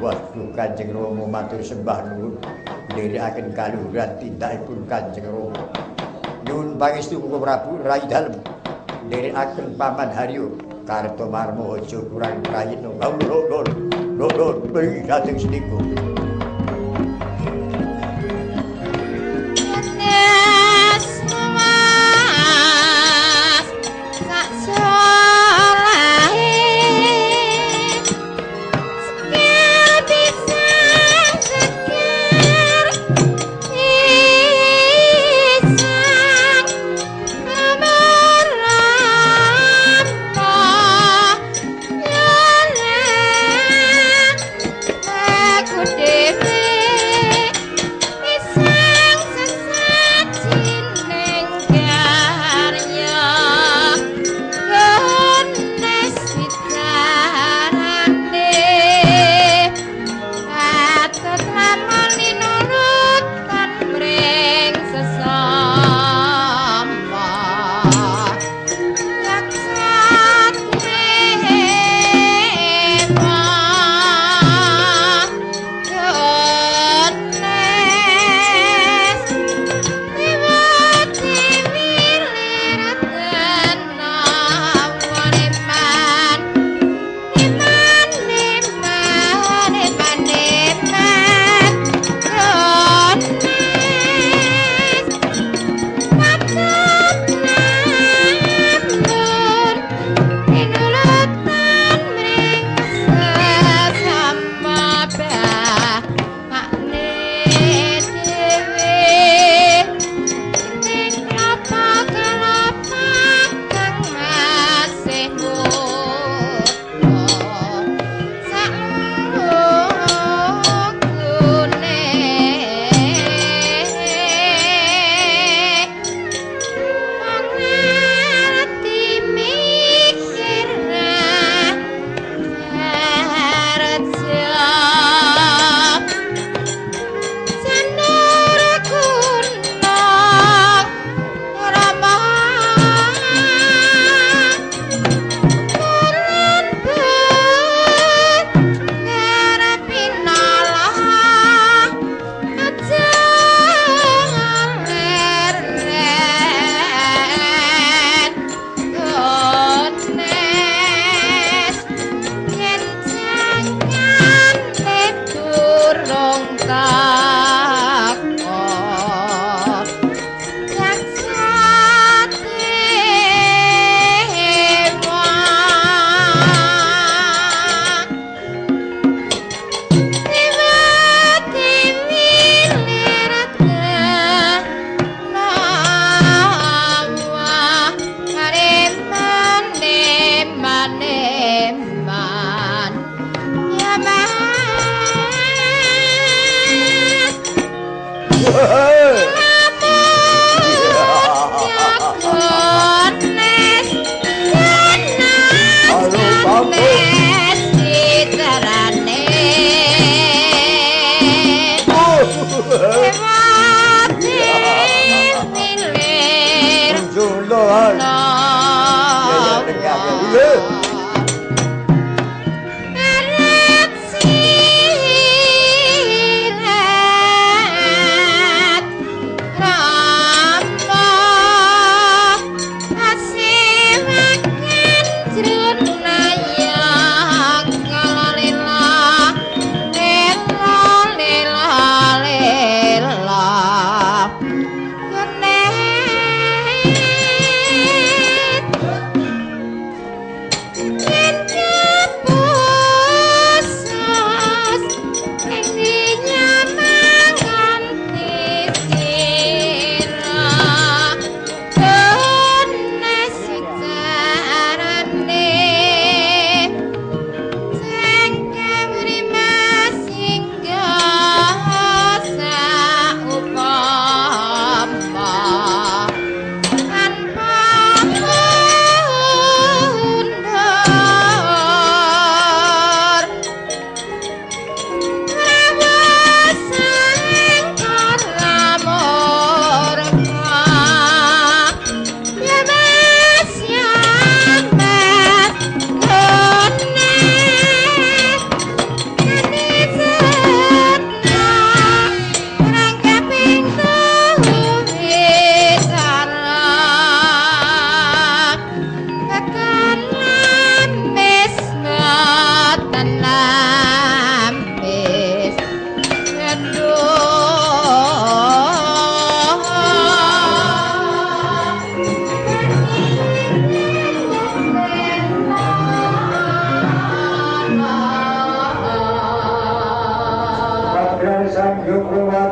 Waduh Kanjeng Rama matur sembah nuwun nderekaken kaluhuran tindakipun Kanjeng Rama. Nyuwun pangestu Koko Prabu Rai Dalem nderekaken Paman Haryo Kartomarma aja kurang prayitna. Kawula lho beri dhateng seniku.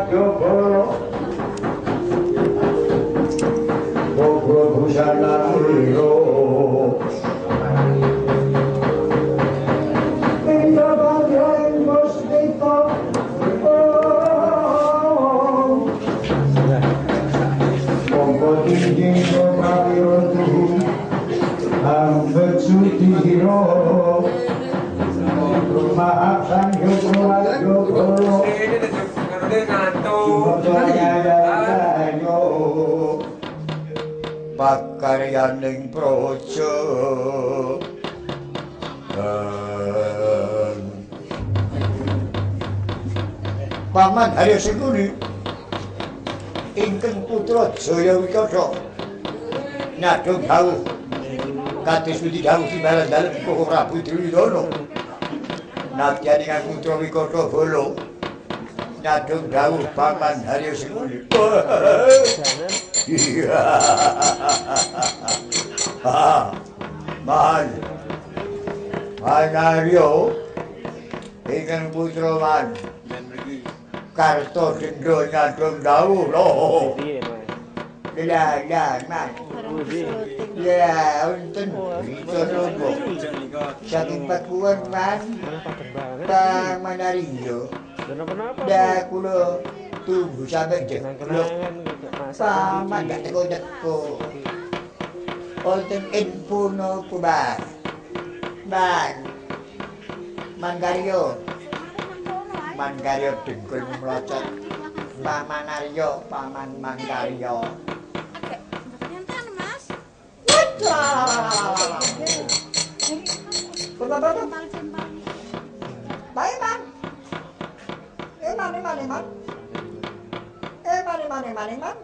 Prawadya Bala Busana Wiro Pakaryaning praja Paman Haryo Sengkuni ingkang putra Jaya Wikata nyadong dawuh kados pundi dawuh timbalan dalem Koko Prabu Duryudana nadyan ingkang putra Wikata Bala nyadong dawuh Paman Haryo Sengkuni. Man Man Haryo ingkang putra Man Karto Dendro nyadong dawuh lho. Ya ya Man. Ya wonten berita nopo? Saking Pakuwon Man. Paman Haryo. Dah kula tunggu sampe jeglok. Paman gak teko-teko. Wonten info nopo, Bang? Bang. Mangkaryo. Mangkaryo dengkul mlocot. Paman Aryo, Paman Mangkaryo. Mas. Baik, Man. Eman, eman, eman. Eman, eman, eman, eman.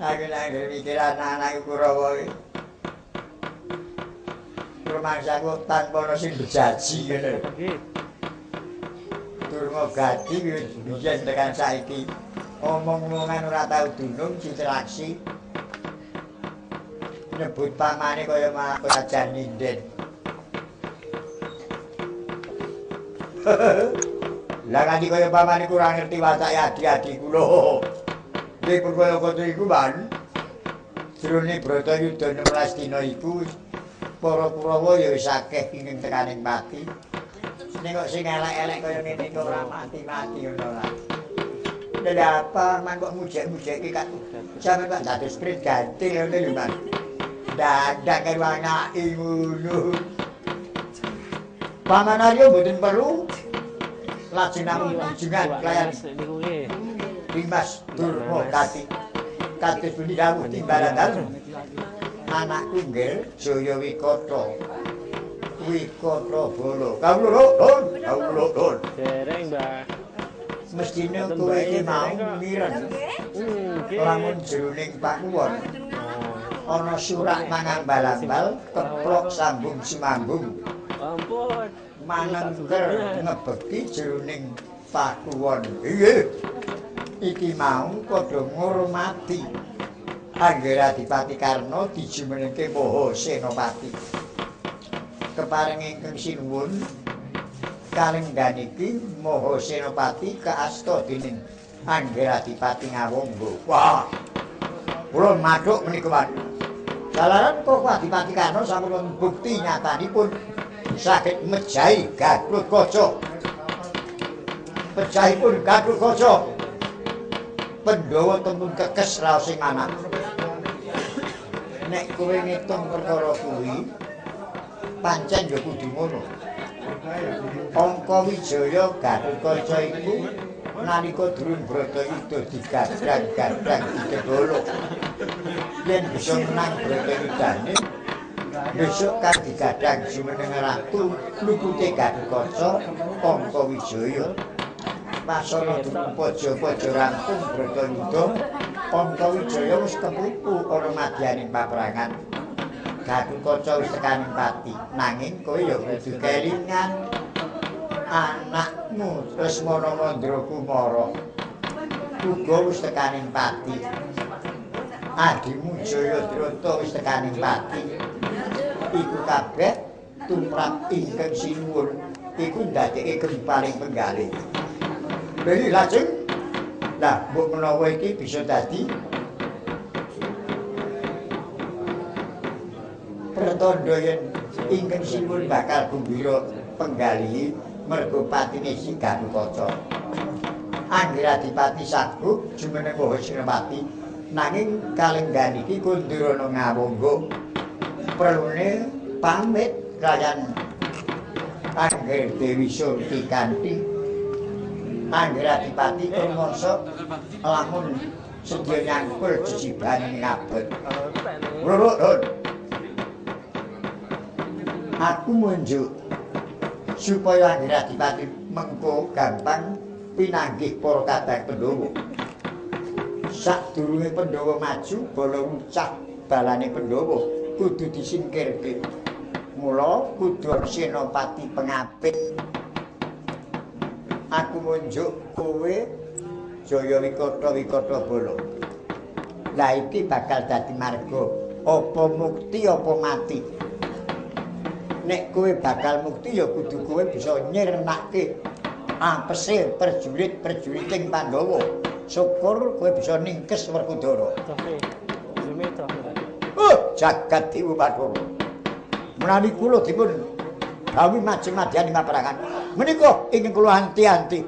Aku lagi mikir anak-anak Kurawa iki. Rumangsaku tanpa ana sing bejaji ngene. Durma gati biyen tekan saiki. Omong-omongan ora tau dunung citraksi. Nyebut pamane kaya ajar nyinden. Lah kanthi kaya pamane kurang ngerti watake adi-adi kula. Nggih pun kaya kaya iku, Man. Jroning Bratayuda 16 dina iku para Kurawa ya wis akeh ingkang tekaning pati. Ning kok sing elek-elek kaya ngene iki ora mati-mati ngono lah. Lha apa man kok mujek-mujeki kak sampe kok dados prit ganti ngono lho, Man. Dadak karo anake ngono. Paman Aryo mboten perlu lajeng namung junjungan kelayan Dimas Durma Gati. Kados pundi dawuh timbalan dalem anakku nggih Jaya Wikata. Wikata Bala. Kawula don, kawula don. Dereng, Mbah. Mestine kowe iki mau mireng. Lamun jroning pakuwon ana surak mangambal-ambal keplok sambung sumambung. Ampun. Manengker ngebeki jroning pakuwon. Nggih. Iki mau padha ngurmati Anggara Adipati Karna dijumenengke Maha Senopati. Kepareng ingkang sinuwun kalenggan iki Maha Senopati kaasta dening Anggara Adipati Ngawangga. Wah. Kula mathuk menika, Pak. Jalaran Koko Adipati Karna sampun bukti nyatanipun saged mejahi Gatotkaca. Pejahipun Gatotkaca. Pandhawa temun kekes raos sing manah. Nek kowe ngitung perkara kuwi, pancen ya kudu ngono. Angka Wijaya Gatotkaca iku nalika durung Bratayuda digadang-gadang dikebolo. Yen bisa menang Bratayudane, besok kan digadang jumeneng ratu lupute Gatotkaca Angka Wijaya. Wasana durung paja-paja rampung Bratayuda, Angka Wijaya wis kepupu ana madyaning paperangan. Gatotkaca wis tekaning pati, nanging kowe ya kudu kelingan anakmu Lesmana Mandrakumara uga wis tekaning pati. Adimu Jayadrata wis tekaning pati. Iku kabeh tumrap ingkang sinuwun iku ndadekke gemparing penggalih. Lha iki lajeng lah mbok menawa iki bisa dadi pertandha yen ingkang sinuwun bakal gumbira penggalihi mergo patine si Gatotkaca. Angger Adipati saguh jumeneng Maha Senopati nanging kalenggan iki Kundurana ngawangga perlune pamit kaliyan Angger Dewi Surti kanthi Angger Adipati rumangsa lamun sedya nyangkul jejibane ngabet. Lho. Aku munjuk supaya Angger Adipati mengko gampang pinanggih para kadang Pandhawa. Sadurunge Pandhawa maju, bala ucah balane Pandhawa kudu disingkirke. Mula kudu ana senopati pengapit. Aku munjuk kowe Jaya Wikata Wikata Bala. Lah iki bakal dadi marga apa mukti apa mati. Nek kowe bakal mukti ya kudu kowe bisa nyirnake apese prajurit-prajurit ing Pandhawa. Syukur kowe bisa ningkes Werkudara. Oh, jagat Dewa Bathara. Menawi kula dipun gawi majeng madyan ing paperangan. Menika ingkang kula anti-anti.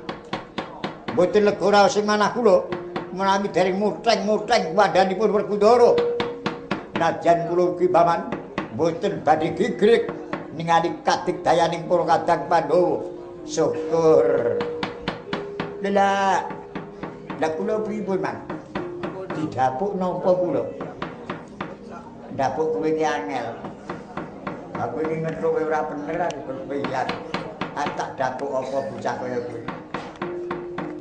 Mboten lega raos ing manah kula menawi dereng mutheng-mutheng wandhanipun Werkudara. Nadyan kula ugi paman mboten badhe gigrik ningali kadigdayaning para kadang Pandhawa. Syukur. Lha lah kula pripun, Mang? Didapuk napa kula? Ndapuk kowe iki angel. Aku iki ngetru kowe ora bener aku berpikiran. Tak dapuk apa bocah kaya kowe.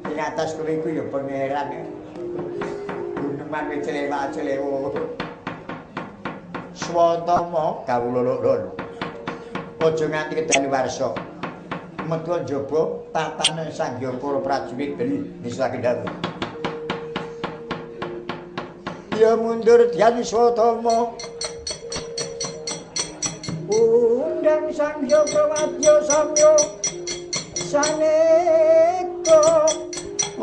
Ing atas kowe iku ya pangeran. Guneman wis celewa-celewa. Swatama kawula loro. Aja nganti kedaluwarsa. Metu njaba tatanan Sang Hyang para prajurit beli misake dawuh. Ya mundur Dyan Swatama. Undang Sang Hyang Prawadya samya saneka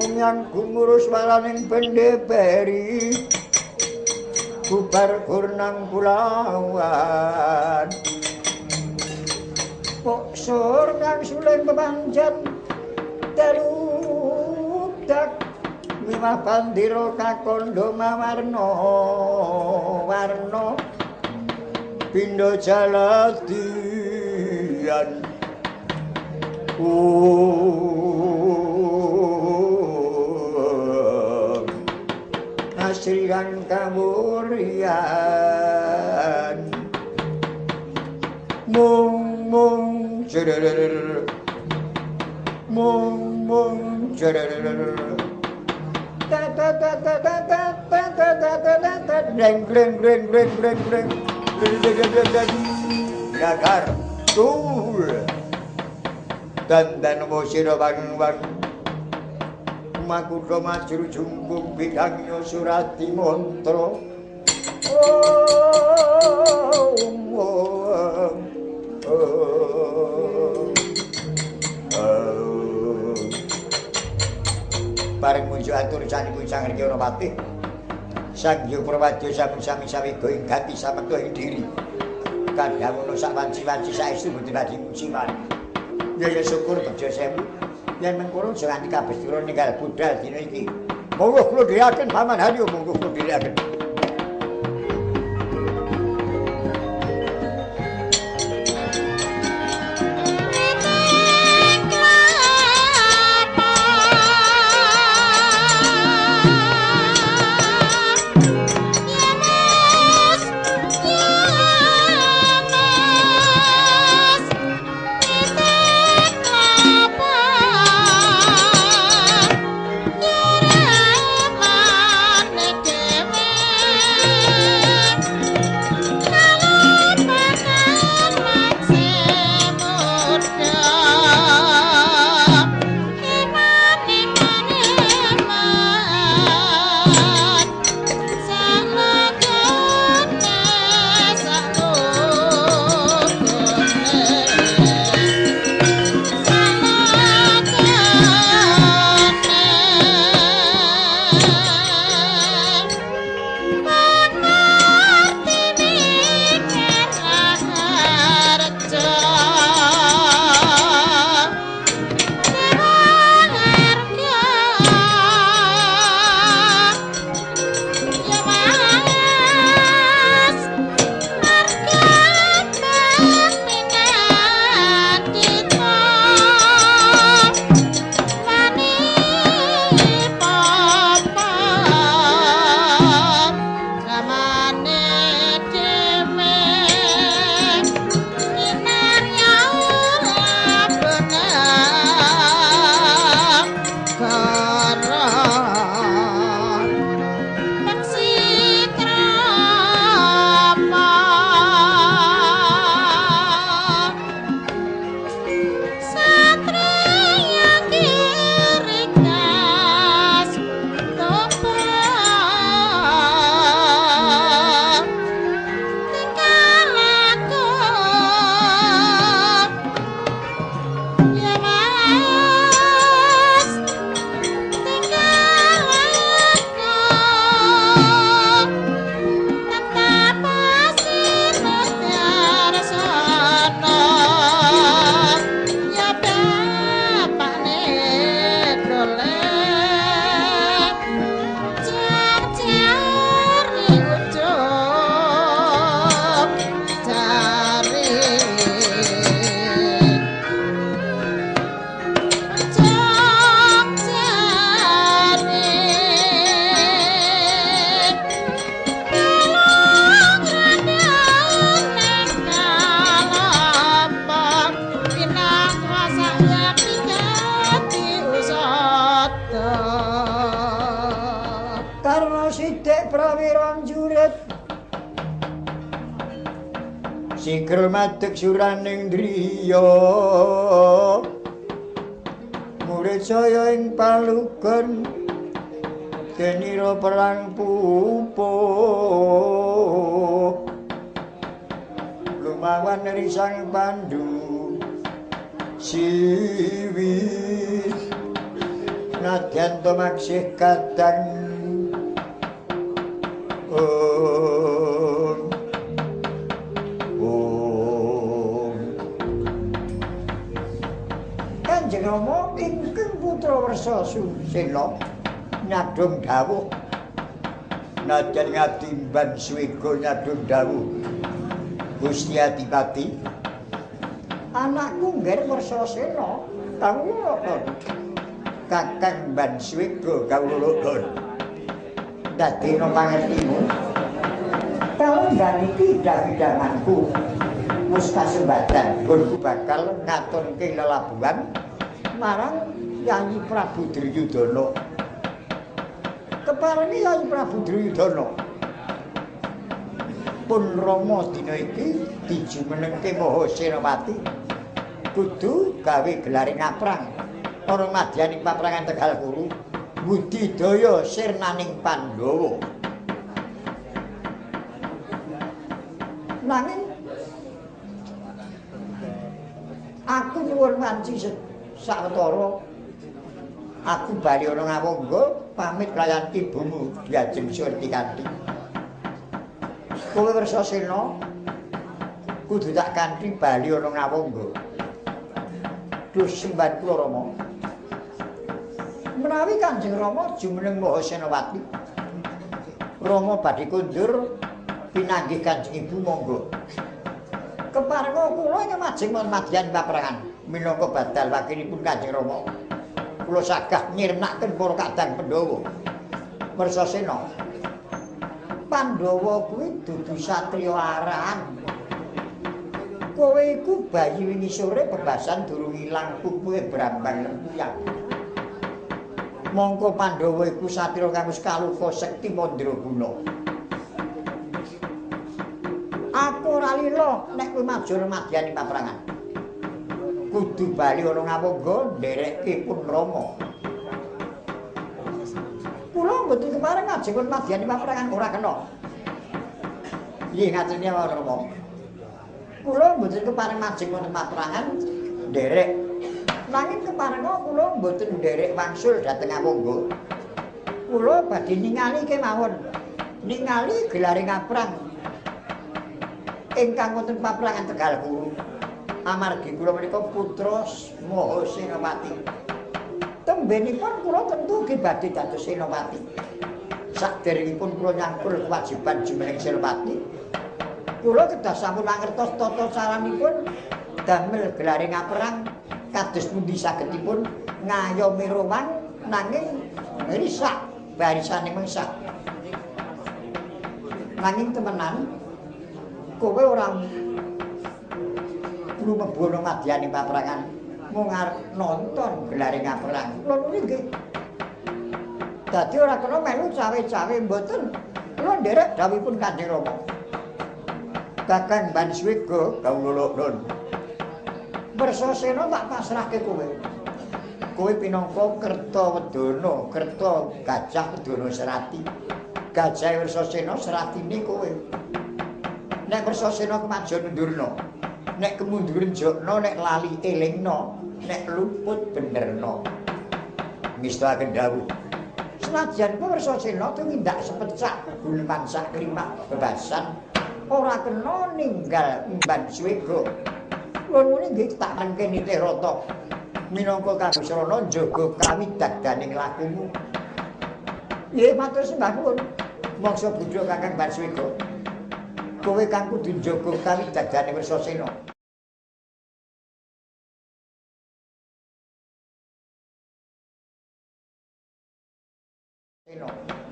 umyang gumurus walaning bende beri bubar gurnang kulawan. Kok sur kang suling pepanjan teludak miwah bandira kakondo mawarna warna pindha jaladian. Asrian kamuryan mung mung jerer mung mung jerer ta ta ta ta ta ta ta ta ta ta ta greng greng greng greng greng greng greng gagar tul dan dan sira wang wang makutha majru jungkung bidangnya surati mantra. Bareng muncul atur sanipun Sang Hyang Rapati. Sang Hyang Prawadya sampun sami-sami ing gati samekta ing diri. Kadhawono sak wanci-wanci saestu mboten badhe musiman. Ya ya syukur bejo sewu. Yen mengkono aja nganti kabestura ninggal budal dina iki. Monggo kula dherekaken Paman Haryo, monggo kula dherekaken. Dewe. Sikrul madeg suraning driya murid saya ing palugon denira perang pupuh lumawan risang Pandu siwi nadyan to maksih kadang om om. Kanjeng Rama ingkang putra Wersa Susena nyadong dawuh nadyan ngatimban swega nyadong dawuh Gusti Adipati anakku ngger Wersasena kawula Kakang Banswega kawula lon dadena pangertimu kaundhan iki dawuh wis kasembatan nggonku bakal ngaturke lelabuhan marang Yayi Prabu Duryudana. Keparenge Yayi Prabu Duryudana pun Rama dina iki dijumenengke Maha Senopati kudu gawe gelare ngaprang ana madyaning paprangan Tegal Kuru budidaya sirnaning Pandhawa. Nanging aku nyuwun wanci sawetara aku bali ana Ngawangga pamit kalayan ibumu Diajeng Surti Kanthi. Kowe Wersasena kudu tak kanthi bali ana Ngawangga. Duh semban kula Rama. Menawi Kanjeng Rama jumeneng Maha Senopati, Rama badhe kundur pinanggih Kanjeng Ibu monggo. Keparenga kula ing majeng madyan paprangan minangka badal wakilipun Kanjeng Rama. Kula sagah nyirnaken para kadang Pandhawa. Wersasena, Pandhawa kuwi dudu satriya arahan. Kowe iku bayi wingi sore bebasan durung ilang pupuhe brambang lempuyang. Mongko Pandhawa iku satriya kang wis kaluka sekti mandraguna. Aku ora lila nek kowe maju madyaning paprangan. Kudu bali ana Ngawangga nderekke pun Rama. Kula mboten kepareng ngajeng madyaning paprangan ora kena. Nggih ngaten Rama. Kula mboten kepareng majeng wonten paprangan nderek. Nanging keparenga kula mboten nderek wangsul dhateng Ngawangga. Kula badhe ningali kemawon. Ningali gelare ngaprang ingkang wonten paprangan Tegal Kuru. Amargi kula menika putra Maha Senopati. Tembenipun kula tentu ugi badhe dados senopati. Saderengipun kula nyangkul kewajiban jumeneng senopati, kula kedah sampun mangertos tata caranipun damel gelare ngaperang kados pundi sagedipun ngayomi rowan nanging risak barisane mengsak. Nanging temenan kowe ora lumebu ana madyane paprangan mung arep nonton gelare ngaperang. Kula nuli nggih. Dadi ora kena melu cawe-cawe mboten. Kula nderek dawuhipun Kanjeng Rama. Kakang Banswega kawula lon. Wersasena tak pasrahke kowe. Kowe pinangka Kertawedana, Kerta Gajah Wedana Serati. Gajah Wersasena seratine kowe. Nek Wersasena kemajon ndurna, nek kemunduran jokno, nek lali elingno, nek luput benerno. Ngestakaken dawuh. Senajan kowe Wersasena tumindak sepecak guneman sak klimak bebasan, ora kena ninggal emban swega. Kula nuwun nggih tak rengke nitih rata. Minangka kanggo srana njaga kawidadaning lakumu. Nggih matur sembah nuwun. Mangsa bodho Kakang Banswega. Kowe kang kudu njaga kawidadane Wersasena.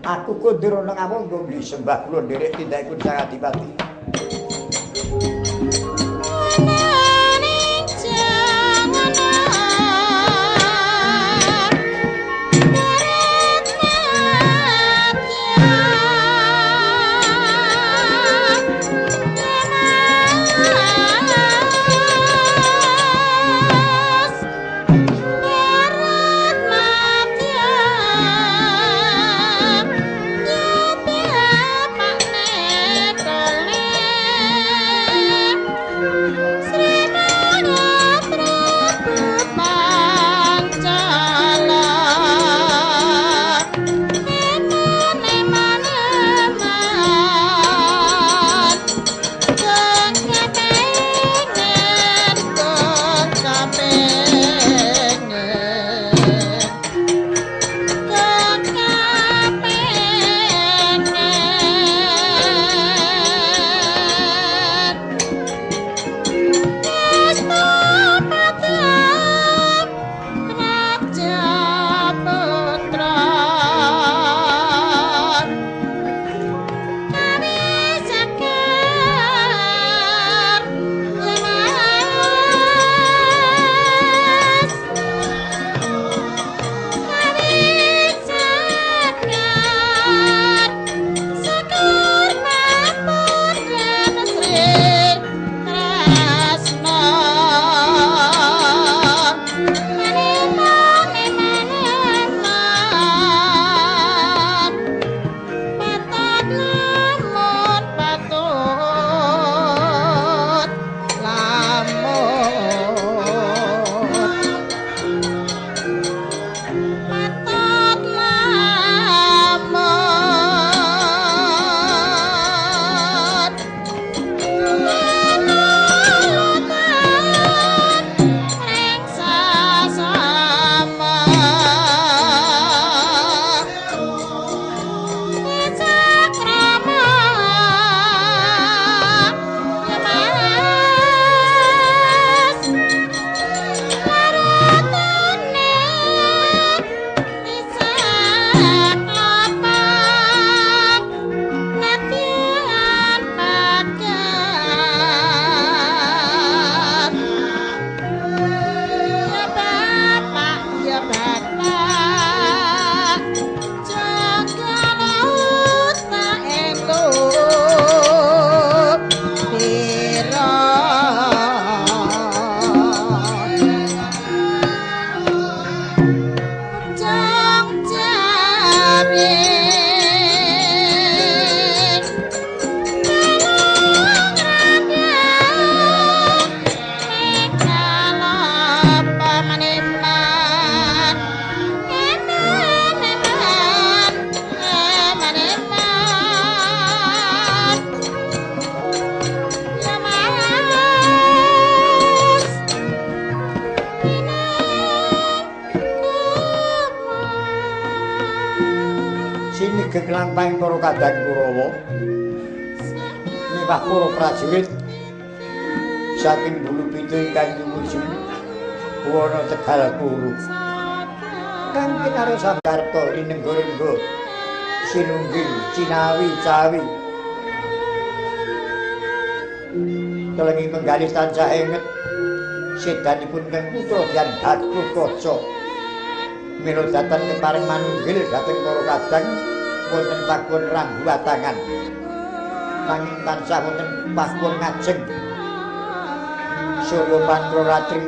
Aku kondur ana Ngawangga beli sembah kula nderek tindakipun Sang Adipati. Bye. Sugeng lampahing para kadang Kurawa miwah para prajurit saking bulu pitu ingkang tumuju wana Tegal Kuru. Kang kinarya Samgarta linengga-rengga sinunggil cinawi cawi telengi penggalih tansah enget sedanipun kang putra Dyah Gatotkaca mila datan kepareng manunggil dhateng para kadang wonten pakuwon Rambu Watangan nanging tansah wonten pakuwon ngajeng Surya Pantra Ratri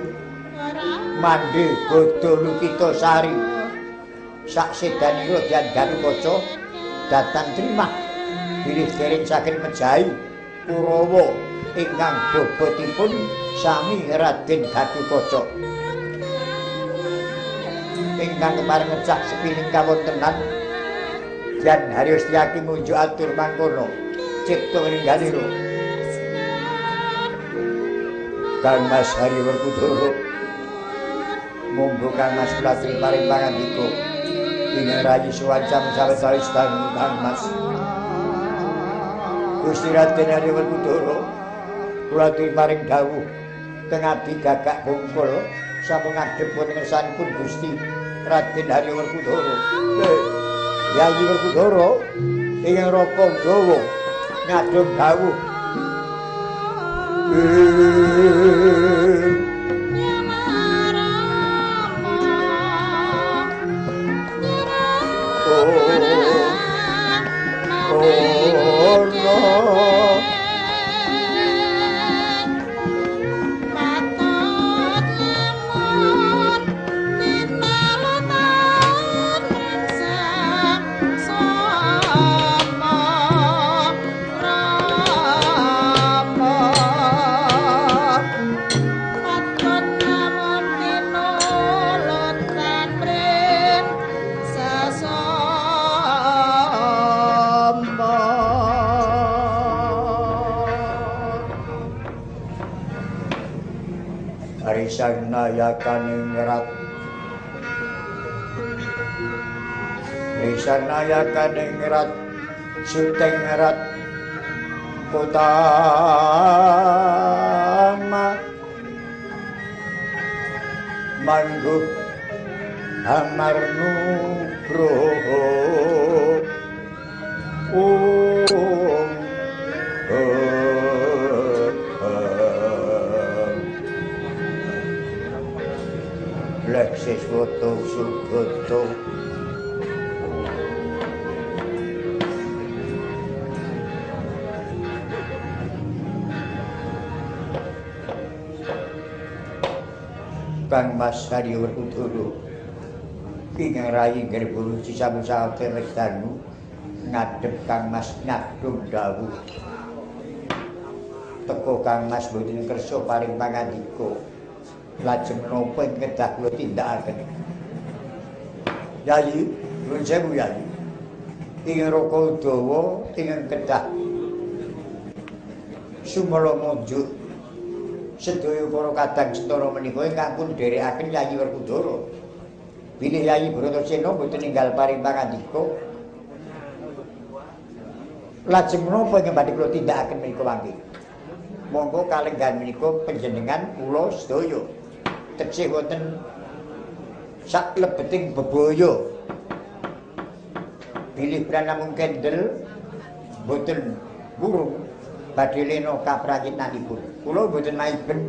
mandhe Gada Lukita Sari sak sedanira Dyah Gatotkaca datan trimah bilih dereng saged mejahi Kurawa ingkang bobotipun sami Raden Gatotkaca ingkang kepareng ngecak sepining kawontenan Dyah Haryo Setyaki munjuk atur mangkono cipta ninggalira. Kang Mas Haryo Werkudara monggo Kang Mas kula aturi paring pangandika ingkang rayi suwanca sawetawis dangu Kang Mas. Gusti Raden Haryo Werkudara kula aturi paring dawuh teng abdi gagak bungkul sampun ngadhep wonten ngersanipun Gusti Raden Haryo Werkudara. Yayi Werkudara ingkang raka Jawa ngadhep dawuh. Risanayakaning rat suteng rat kotama manggup amarnugroho Leksiswoto Sugoto Kang Mas Haryo Werkudara ingkang rayi Ngreburuci sampun sawetara dangu ngadhep Kang Mas nyadhung dawuh teko Kang Mas boten kersa paring pangandika lajeng menapa ing kedah kula tindakaken. Yayi, nuwun sewu Yayi. Ing Raka Udawa ingkang kedah sumala munjuk sedaya para kadang setara menika ingkang pun dherekaken Yayi Werkudara. Bilih Yayi Bratasena boten ninggal paring pangandika. Lajeng menapa ingkang badhe kula tindakaken menika mangke? Monggo kalenggahan menika panjenengan kula sedaya teksih wonten sak lebeting bebaya. Bilih pranamung kendel boten wurung badhe lena kaprakitanipun. Kula boten maiben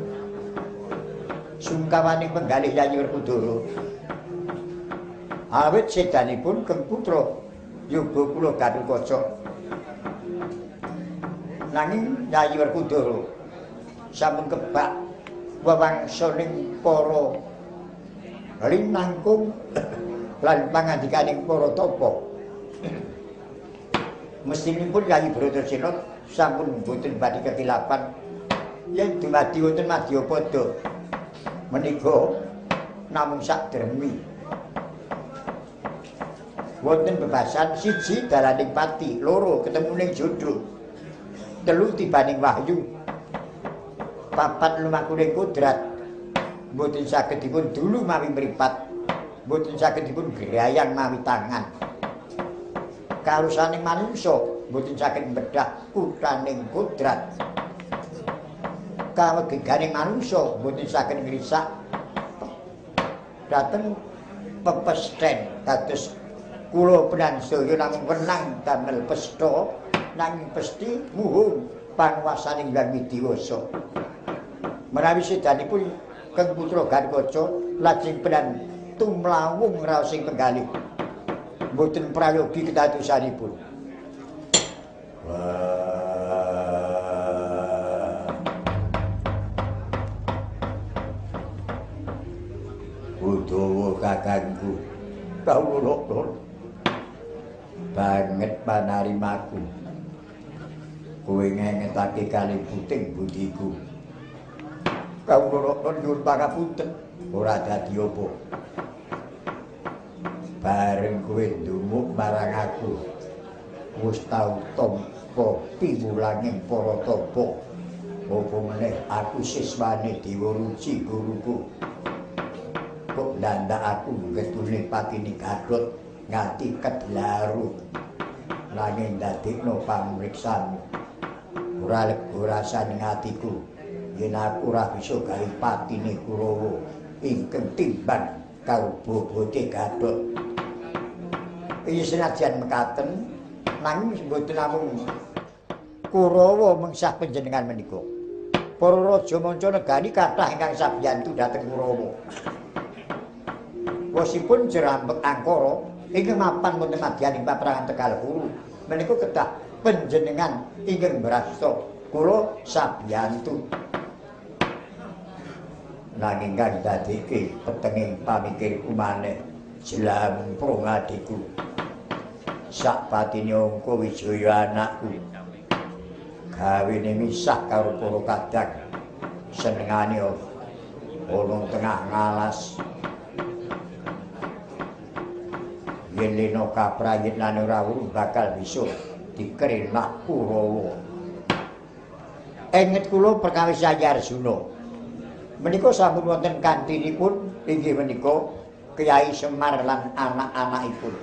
sungkawaning penggalih Yayi Werkudara. Awit sedanipun Keng Putra yoga kula Gatotkaca. Nanging Yayi Werkudara sampun kebak wewangsaning para linangkung lan pangandikaning para tapa. Mestinipun Yayi Bratasena sampun boten badhe kekilapan yen dumadi wonten madyapada menika namung sak dremi. Wonten bebasan siji dalaning pati, loro ketemuning jodho, telu tibaning wahyu, papat lumakuning kodrat. Mboten saged dipun dulu mawi mripat, mboten saged dipun grayang mawi tangan. Karusaning manungsa mboten saged mbedhah kuthaning kodrat. Kawegeganing manungsa mboten saged ngrisak dhateng pepesten. Kados kula panjenengan sedaya namung wenang damel pesta nanging pesti muhung panguwasaning Hyang Widiwasa. Menawi sedanipun Kang Putra Gatotkaca lajeng penan tumlawung raosing penggalih. Mboten prayogi kedadosanipun. Udawa kakangku kawula banget panarimaku. Kowe ngengetake kaliputing budiku. Kawula nyuwun pangapunten ora dadi apa. Bareng kowe ndumuk marang aku wis tau tampa piwulanging para tapa. Apa meneh aku siswane Dewa Ruci guruku. Kok ndandak aku ngetune patine Gatot nganti kedlaru. Nanging ndadekno pamriksan ora lega rasane atiku yen aku ora bisa gawe patine Kurawa ingkang timbang karo bobote Gatot. Iki senajan mekaten nanging mboten namung Kurawa mengsah panjenengan menika. Para raja manca negari kathah ingkang sabiyantu dhateng Kurawa. Wosipun jerambek angkara ingkang mapan wonten madyaning paperangan Tegal Kuru menika kedah panjenengan ingkang mbrasta kula sabiyantu. Nanging kang dadeke petenging pamikirku maneh jlamprung adhiku. Sak patine Angka Wijaya anakku gawene misah karo para kadang senengane ana tengah ngalas. Yen lena kaprayitnane ora bakal bisa dikerenak Kurawa. Enget kula perkawis Yayi Arjuna. Menika sampun wonten kantinipun inggih menika Kyai Semar lan anak-anakipun.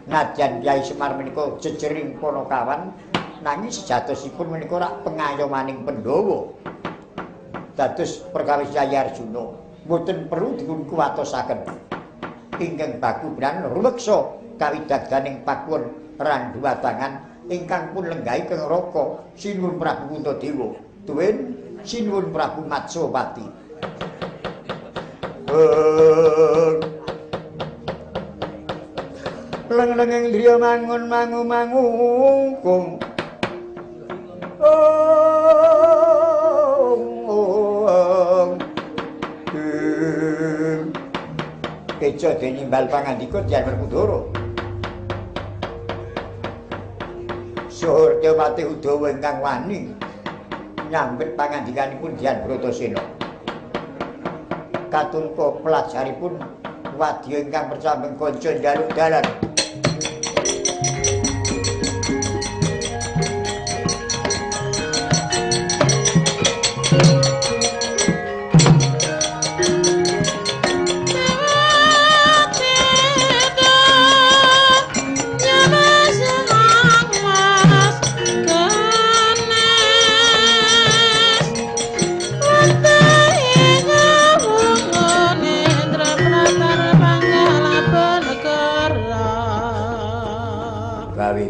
Nadyan Kyai Semar menika jejering panakawan nanging sejatosipun menika rak pengayomaning Pandhawa. Dados perkawis Yayi Arjuna mboten perlu dipun kuwatosaken. Ingkang baku bran rumeksa kawidagdaning pakuwon Randuwatangan ingkang pun lenggahi keng Raka Sinuwun Prabu Puntadewa tuwin Sinuwun Prabu Matsapati. Leng-lenging driya mangun mangu mangungkung. Keca denimbal pangandika Dian Werkudara. Suhur Dewati Udawa ingkang wani nyambet pangandikanipun Dian Bratasena. Katunka pelajaripun wadya ingkang percambeng kanca njaluk dalan.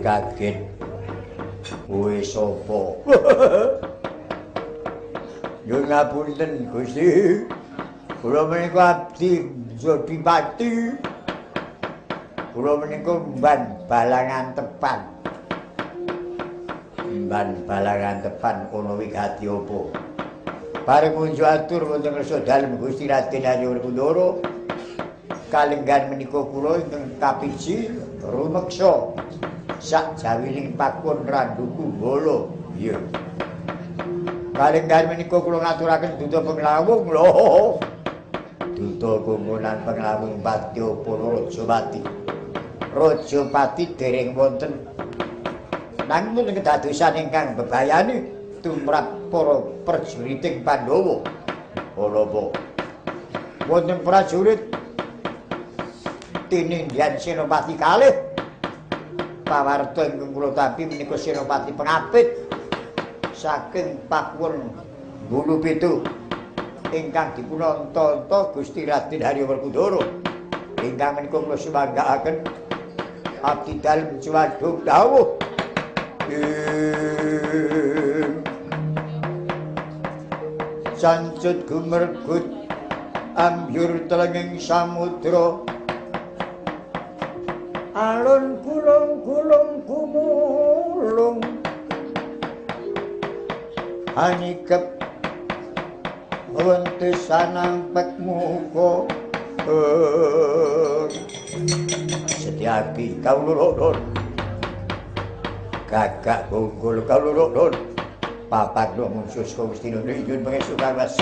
Kaget kowe sapa? Nyuwun ngapunten Gusti. Kula menika abdi Jodipati. Kula menika mban balangan tepan. Mban balangan tepan ana wigati apa? Bareng unjuk atur wonten ngersa dalem Gusti Raden Arya Werkudara. Kalenggan menika kula ingkang kapiji rumeksa sak jawining pakuwon Randu Kumbala. Iya. Kalenggan menika kula ngaturaken duta penglawung lho. Duta kungkunan penglawung Patyapala Rajapati. Rajapati dereng wonten. Nanging wonten kedadosan ingkang bebayani tumrap para prajuriting Pandhawa. Ana apa? Wonten prajurit tinindyan Senopati kalih Pawarta ingkang kula tampi menika Senopati Pengapit saking Pakuwon Bulu Pitu ingkang dipunanta-anta Gusti Raden Haryo Werkudara. Ingkang menika kula sumanggaaken abdi dalem cuwadung dawuh. Sancut gumergut ambyur telenging samudra alun gulung-gulung gumulung anikep wonten sanampek muka. Setyaki kawula loro gagak bonggol kawula loro papat mung suska Gusti Nyun pangestu kawas.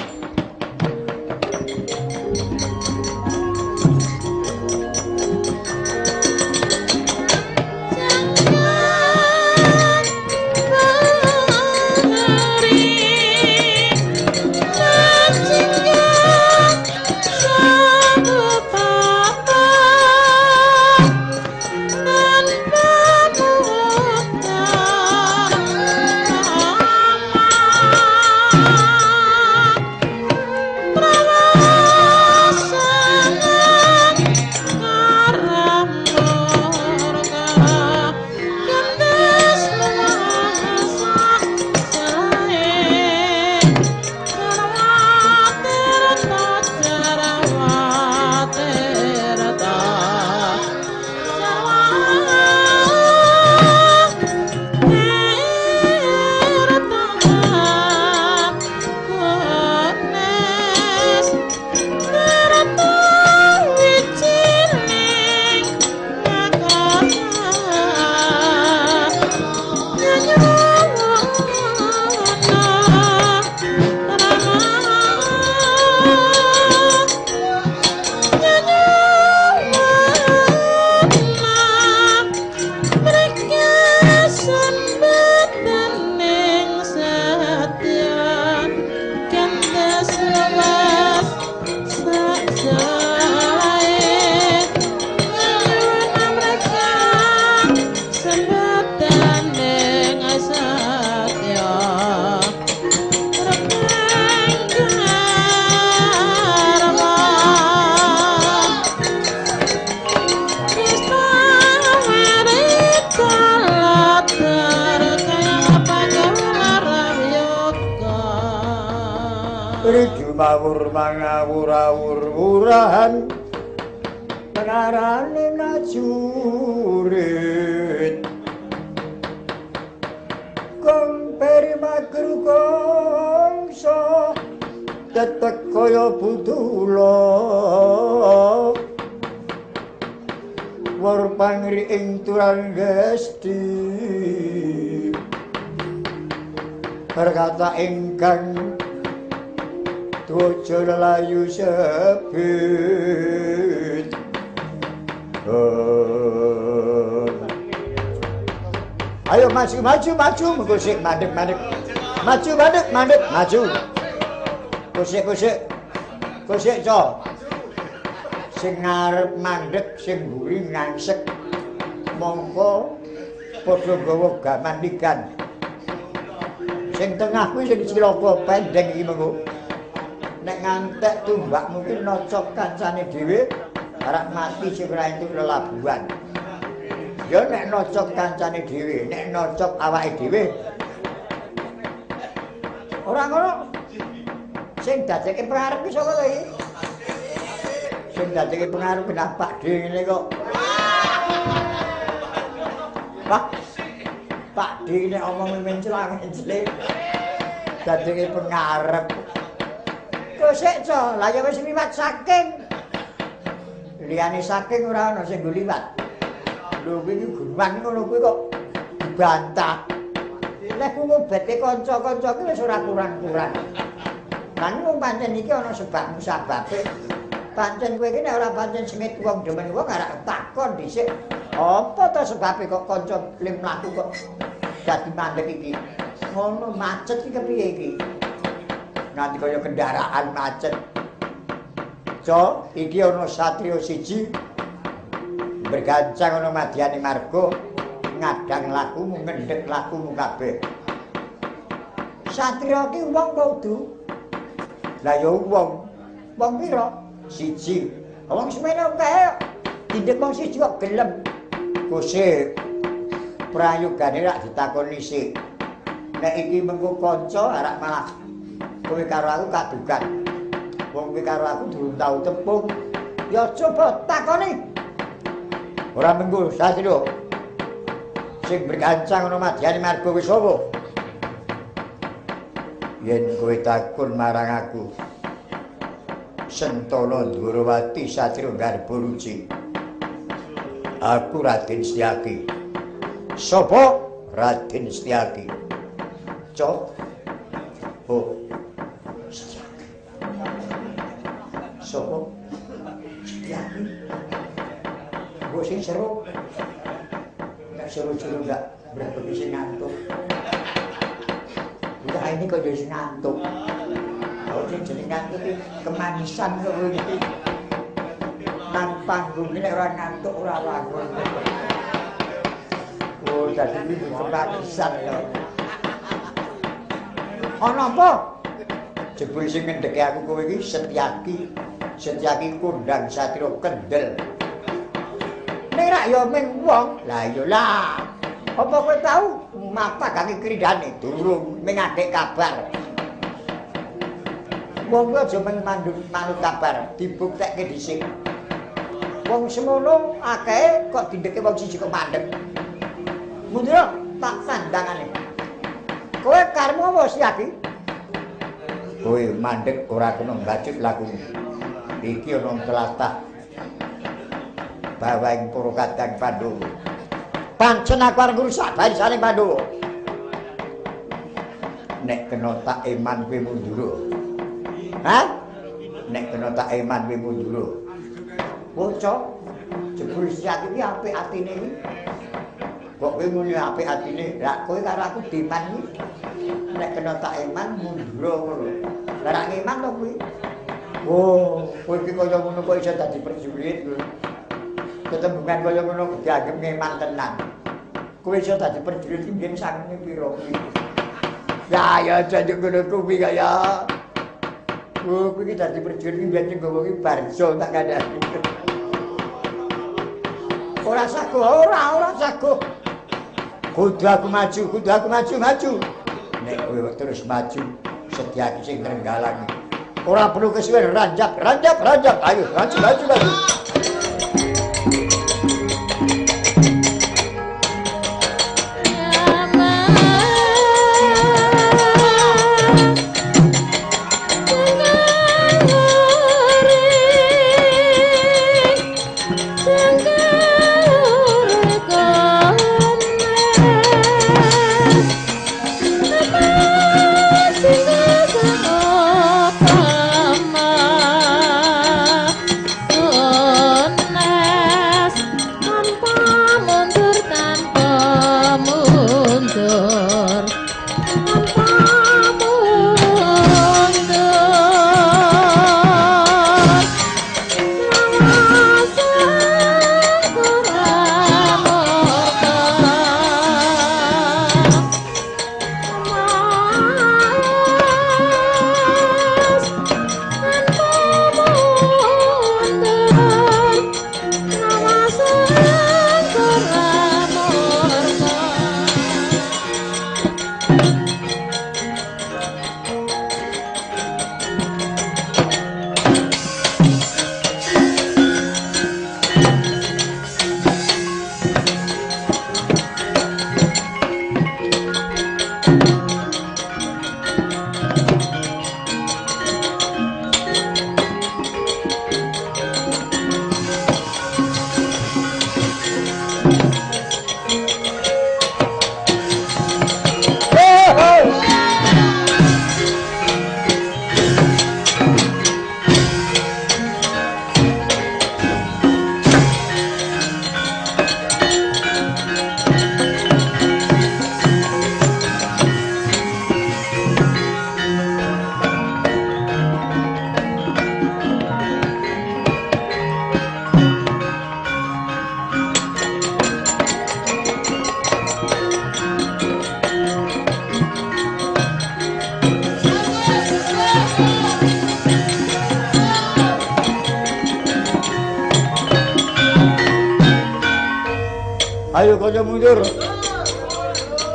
Mawur mangawur-awur-urahan pengarane najurit kong peri magru kongso tetek kaya budula wor pangri ing turan gesti berkata ingkang tujuh lelayu sepit. Ayo maju, maju, maju, mengusik, mandek, mandek. Maju, mandek, mandek, maju. Kusik, kusik, kusik, co. Sing ngarep mandek, sing mburi ngangsek. Mongko padha nggawa gaman ligan. Sing tengah kuwi sing cilaka pendeng iki mengko. Nek ngantek tumbak mungkin nocok kancane dhewe arep mati sing ora entuk lelabuhan. Ya nek nocok kancane dhewe, nek nocok awake dhewe ora ngono. Sing dadekke pengarep ki sapa to iki? Sing dadekke pengarep kenapa Pak D ngene kok. Pak Pak D nek omong menclang-mencling dadekke pengarep. Kosek co, lah ya wis liwat saking. Liyane saking ora ana sing nggo liwat. Lho kuwi iki guruan ngono kuwi kok dibantah. Lek ku ngobetke kanca-kanca ki wis ora kurang-kurang. Lan wong pancen iki ana sebab musababe. Pancen kowe iki nek ora pancen sengit wong demen wong arek takon dhisik. Apa to sebabe kok kanca lim mlaku kok dadi mandek iki? Ngono macet iki kepiye iki? Nganti kaya kendaraan macet. Co, iki ana satriya siji bergancang ana madyane marga Ngadang lakumu ngendhek lakumu kabeh. Satria ki wong apa udu? Lah ya wong. Wong pira? Siji. Wong semene kae dindek wong siji kok gelem. Kose prayogane rak ditakoni sik. Nek iki mengko kanca arak malah kowe karo aku kadugan. Wong kowe karo aku durung tau tepung. Ya coba takoni. Ora mengko Satria. Sing bergancang ana madyane marga wis sapa? Yen kowe takon marang aku, Sentana Ndhurawati Satria Garba Ruci. Aku Raden Setyaki. Sapa? Raden Setyaki. Cok. Oh. Setyaki. Sapa? Setyaki. Mbok sing seru. Nek seru-seru ndak berapa sing ngantuk. Udah ini kok jadi ngantuk. Kalau sing jeneng ngantuk iki kemanisan kok iki. Nang panggung iki nek ora ngantuk ora wangun. Oh, dadi iki kemanisan lho. Ana apa? Jebul sing ngendheke aku kowe iki Setyaki. Setyaki kondang satria kendel. Nek rak ya ming wong. Lah iya lah. Apa kowe tau mapagake krindane durung ming adek kabar. Wong kuwi aja mung manut kabar, dibuktekke dhisik. Wong semono akeh kok dindeke wong siji kok mandeg. Mundur tak sandangane. Kowe karepmu apa Setyaki? Kowe mandeg ora kena mbacut lakumu. Iki ana tlatah bawahing para kadang Pandhawa. Pancen aku arep ngrusak barisane Pandhawa. Nek kena tak eman kowe mundur. Hah? Nek kena tak eman kowe mundur. Bocah jebul Setyaki iki apik atine iki. Kok kowe muni apik atine? Lah kowe karo aku diman iki. Nek kena tak eman mundur ngono. Lah rak ngeman to kuwi. Oh, kowe iki kaya ngono kok iso dadi prajurit kowe. Ketembungan kaya ngono dianggep ngeman tenan. Kowe iso dadi prajurit iki mbiyen sangune pira kuwi? Ya ya aja njuk ngono kuwi kaya. Oh, kowe iki dadi prajurit iki mbiyen sing nggawa iki Barjo tak kandhani. Ora sago, ora sago. Kudu aku maju, kudu aku maju, maju. Nek kowe terus maju, Setyaki sing trenggalangi. Ora perlu kesuwen, ranjap, ranjap, ranjap. Ayo, maju, maju, maju. Oh. Ayo kanca mundur.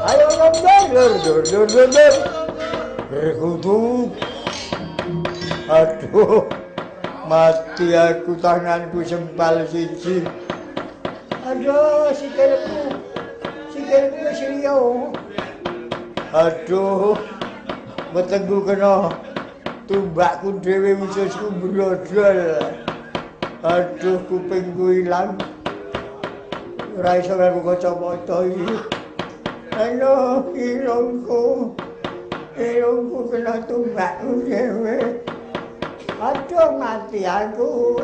Ayo mundur, dur dur dur dur. Rekutu. Aduh. Mati aku, tanganku sempal siji. Aduh, sikilku. Sikilku wis liya. Aduh. Wetengku kena tumbakku dhewe, ususku brodol. Aduh, kupingku ilang. Ora iso nganggo kacamata iki. Aduh, irungku. Irungku kena tumbakku dhewe. Aduh, mati aku.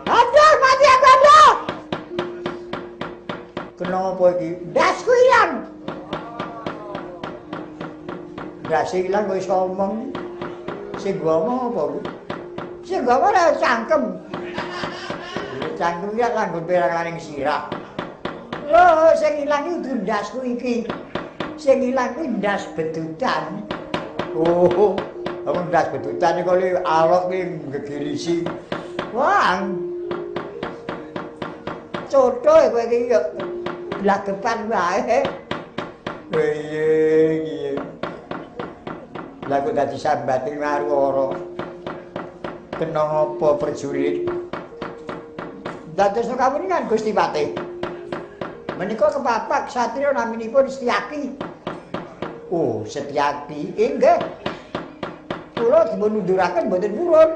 Aduh, mati aku, aduh. Kena apa iki? Ndasku ilang. Ndase ilang kok iso omong. Sing ngomong apa kuwi? Sing ngomong ora cangkem. Cangkem iki langgon perang ning sirah. Lho, sing ilang iki kudu ndasku iki. Sing ilang kuwi ndas bedutan. Oh, wong ndas bedutan iki kok alok iki ngegirisi. Wah. Cotho kowe iki yo blagepan wae. Piye iki? Lah kok dadi sambate ngaru ora. Kena apa prajurit? Dados kawuningan Gusti Patih. Menika kepapak satriya naminipun Setyaki. Oh, Setyaki. Inggih. Kula dipun unduraken mboten purun.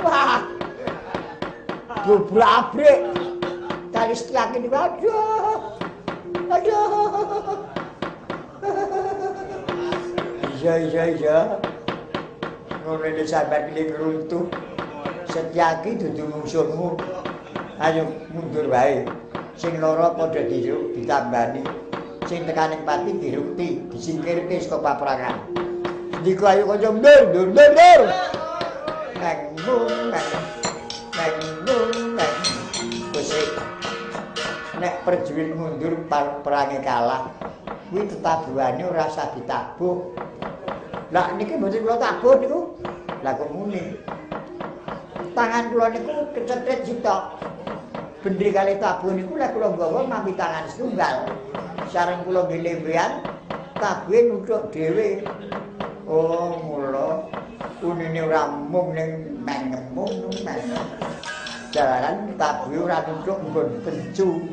Wah. Dobrak-abrik. Kali Setyaki niku aduh. Aduh. Iya iya iya. Ngono nek sampeyan iki runtuh. Setyaki dudu mungsuhmu. Ayo mundur wae. Sing lara padha ditambani. Sing tekaning pati dirukti, disingkirke saka paperangan. Niku ayo kanca mundur, mundur, mundur. Nang mung nang nang mung nang. Kusik. Nek prajurit mundur perange kalah, kuwi tetabuhane ora usah ditabuh. Lah niki mboten kula tabuh niku. Lah kok muni. Tangan kula niku kecetret sitok. Bendri kali tabuh niku lek kula nggawa mampi tangan setunggal. Sareng kula nggih lembean, tabuhe nuthuk dhewe. Oh, mula unine ora mung ning mengemung meng. Jalaran tabuhe ora nuthuk nggon pencu.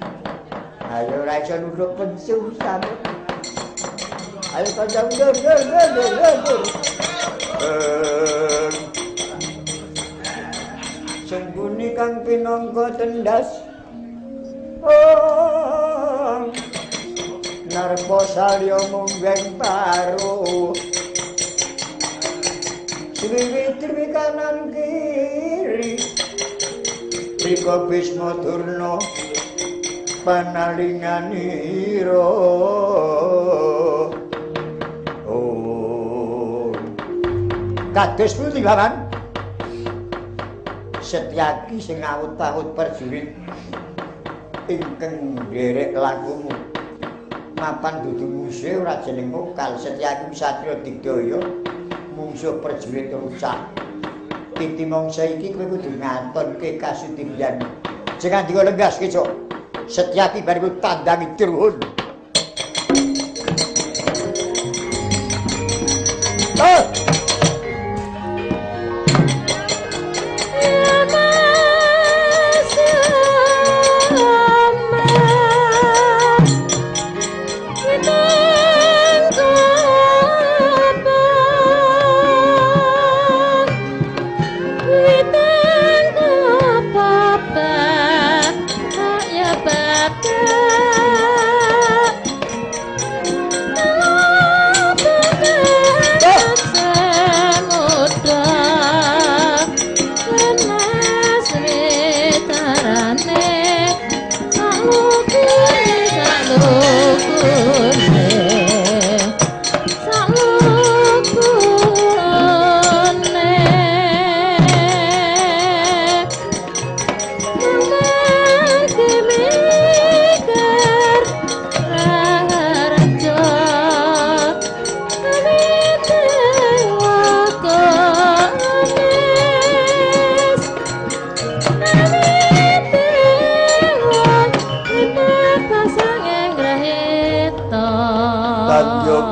Ayo ora iso nuthuk pencu sampe. Ayo kanca mundur, mundur, mundur, mundur. Sengguni kang pinangka tendas. Oh, narpa salya munggeng paru. Sriwi kanan kiri. Rika Bisma Durna panalinganira. Oh. Kados pundi, Paman? Setyaki sing awut-awut prajurit ingkang nderek lakumu. Mapan dudu musuhe ora jeneng mokal. Setyaki satriya digdaya mungsuh prajurit rusak. Titi mangsa iki kowe kudu ngatonke kasutimyan. Sing ngandika lenggas keco. Setyaki bar iku tandangi Druhun. Oh! Ya Bapak.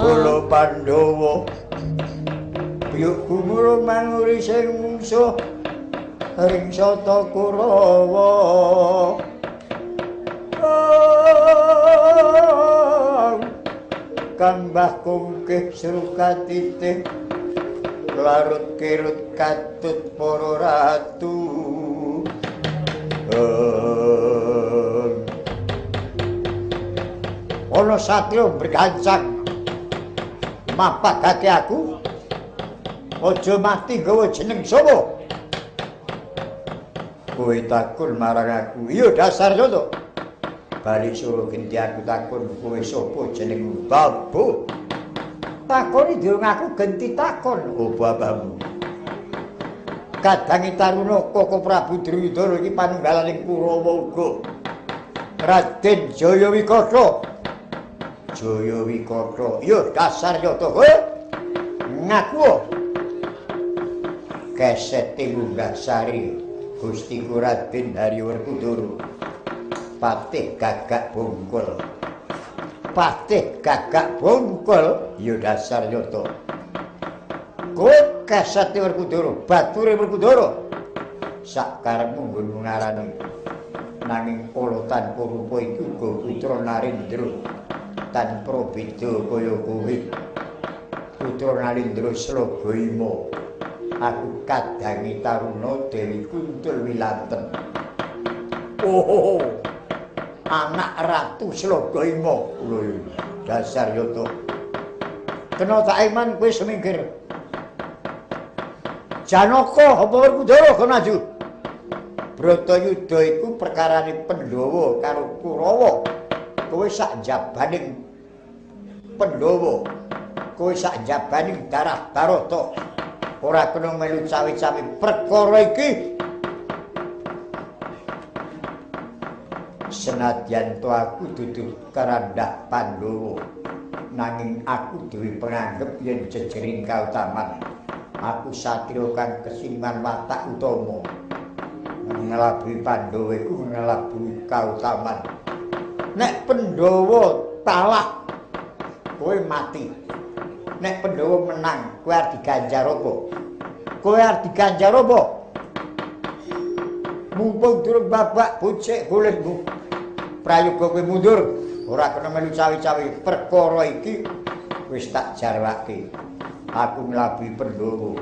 Bala Pandhawa biyuk gumurung manguri sing mungsuh ring sata Kurawa. Kang Mbah Kungkih srukatitih larut kirut katut para ratu. Ana satriya bergancang mapagake aku aja mati gawa jeneng sapa. Kowe takon marang aku. Iya dasar to. Bali suruh genti aku takon kowe sapa jenengmu? Babu. Takoni durung aku genti takon. Oh babamu. Kadange Taruna Koko Prabu Duryudana iki paninggalaning Kurawa uga. Raden Jayawikata. Jayawikata. Iya dasar nyata kowe. Ngaku. Kesete munggah sari Gustiku Raden Haryo Werkudara. Patih Gagak Bungkul. Patih Gagak Bungkul ya dasar nyata. Kowe kesete Werkudara, bature Werkudara. Sak karepmu nggon ngarani. Nanging kala tanpa rupa iki uga putra Narendra. Tanpa beda kaya kowe. Putra Narendra Slogohimo. Aku kadangi Taruna Dewi Kuntul Wilanten. Oh, anak Ratu Slogohimo. Lho, dasar yata. Kena tak iman kowe semingkir. Janaka apa Werkudara kono maju. Bratayuda iku perkarane Pandhawa karo Kurawa. Kowe sak jabaning Pandhawa. Kowe sak jabaning darah Barata. Ora kena melu cawe-cawe perkara iki. Senadyan to aku dudu karandah Pandhawa, nanging aku duwe penganggep yen jejering kautaman. Aku satriya kang kesiniman watak utama. Nglabuhi Pandhawa iku nglabuhi kautaman. Nek Pandhawa talah, kowe mati. Nek Pandhawa menang, kowe arep diganjar apa? Kowe arep diganjar apa? Mumpung durung babak bocek golekmu. Prayoga kowe mundur, ora kena melu cawe-cawe perkara iki wis tak jarwake. Aku nglabuhi Pandhawa,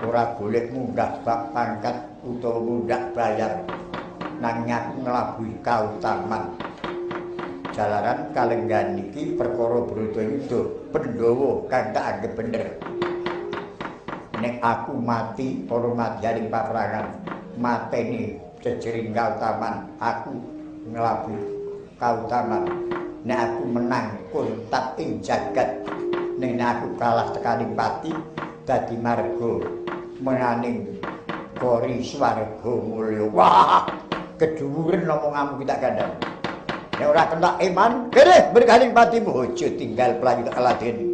ora golek munggah bab pangkat utawa mundhak bayar. Nanging aku nglabuhi kautaman. Jalaran kalenggan iki perkara Bratayuda Pandhawa kang tak anggep bener. Nek aku mati ana madyaning paperangan, mateni jejering kautaman, aku nglabuhi kautaman. Nek aku menang kontak ing jagat, nek aku kalah tekaning pati dadi marga menaning kori swarga mulya. Wah, kedhuwuren omonganmu ki tak kandhani. Nek ora kena iman, kene berkaning patimu aja tinggal pelayu tak ladeni.